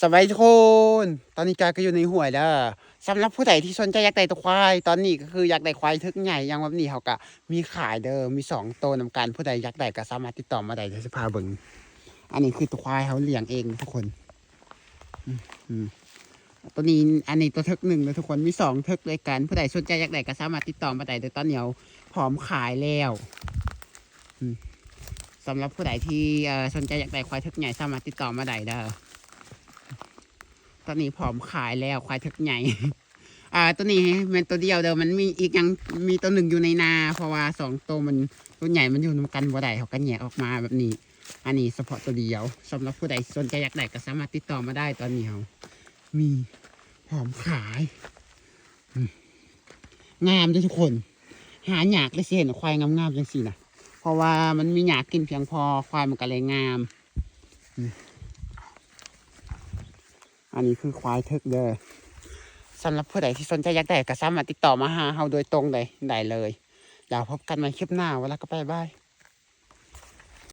ສະບາຍດີທຸກຄົນ ຕອນນີ້ກາກໍຢູ່ໃນຫ້ວຍເດີ. ສຳລັບຜູ້ໃດທີ່ສົນໃຈຢາກໄດ້ຕົວຄວາຍ ຕອນນີ້ກໍຄືຢາກໄດ້ຄວາຍເຖິກໃຫຍ່ຫຍັງແບບນີ້ ເຮົາກະມີຂາຍເດີ ມີສອງໂຕນຳກັນ ຜູ້ໃດຢາກໄດ້ກໍສາມາດຕິດຕໍ່ມາໄດ້ ດຽວຊິພາເບິ່ງ. ອັນນີ້ຄືຕົວຄວາຍເຮົາລ້ຽງເອງທຸກຄົນ. ອືມ ອືມ ຕົວນີ້ ອັນນີ້ຕົວເຖິກໜຶ່ງເດີທຸກຄົນ ມີສອງເຖິກດ້ວຍກັນ. ຜູ້ໃດສົນໃຈຢາກໄດ້ກໍສາມາດຕິດຕໍ່ມາໄດ້ເດີ ຕອນນີ້ເຮົາພ້ອມຂາຍແລ້ວ. ອືມ ສຳລັບຜູ້ໃດທີ່ ເອີ ສົນໃຈຢາກໄດ້ຄວາຍເຖິກໃຫຍ່ ສາມາດຕິດຕໍ່ມາໄດ້ເດີ. ຕອນນີ້ພ້ອມຂາຍແລ້ວ ຄວາຍເຖິກໃຫຍ່. ອ່າ ຕົວນີ້ແມ່ນຕົວດຽວເດີ ມັນມີອີກຫຍັງ ມີຕົວໜຶ່ງຢູ່ໃນນາ ເພາະວ່າສອງໂຕມັນ ຕົວໃຫຍ່ມັນຢູ່ນຳກັນບໍ່ໄດ້ ເຮົາກໍແຍກອອກມາແບບນີ້. ອັນນີ້ສະເພາະຕົວດຽວ. ສຳລັບຜູ້ໃດສົນໃຈຢາກໄດ້ກໍສາມາດຕິດຕໍ່ມາໄດ້ ຕອນນີ້ເຮົາມີພ້ອມຂາຍ. ອືມ ງາມເດີທຸກຄົນ ຫາຍາກເລີຍຊິເຫັນຄວາຍງາມໆຈັ່ງຊີ້ນະ ເພາະວ່າມັນມີຫຍ້າກິນພຽງພໍ ຄວາຍມັນກໍເລີຍງາມ. ອືມ ອັນນີ້ຄືຄວາຍເຖິກເດີ. ສຳລັບຜູ້ໃດທີ່ສົນໃຈຢາກໄດ້ກໍສາມາດຕິດຕໍ່ມາຫາເຮົາໂດຍຕົງໄດ້ ໄດ້ເລີຍ. ແລ້ວພົບກັນໃໝ່ຄລິບໜ້າ ເວລາກໍໄປບາຍ.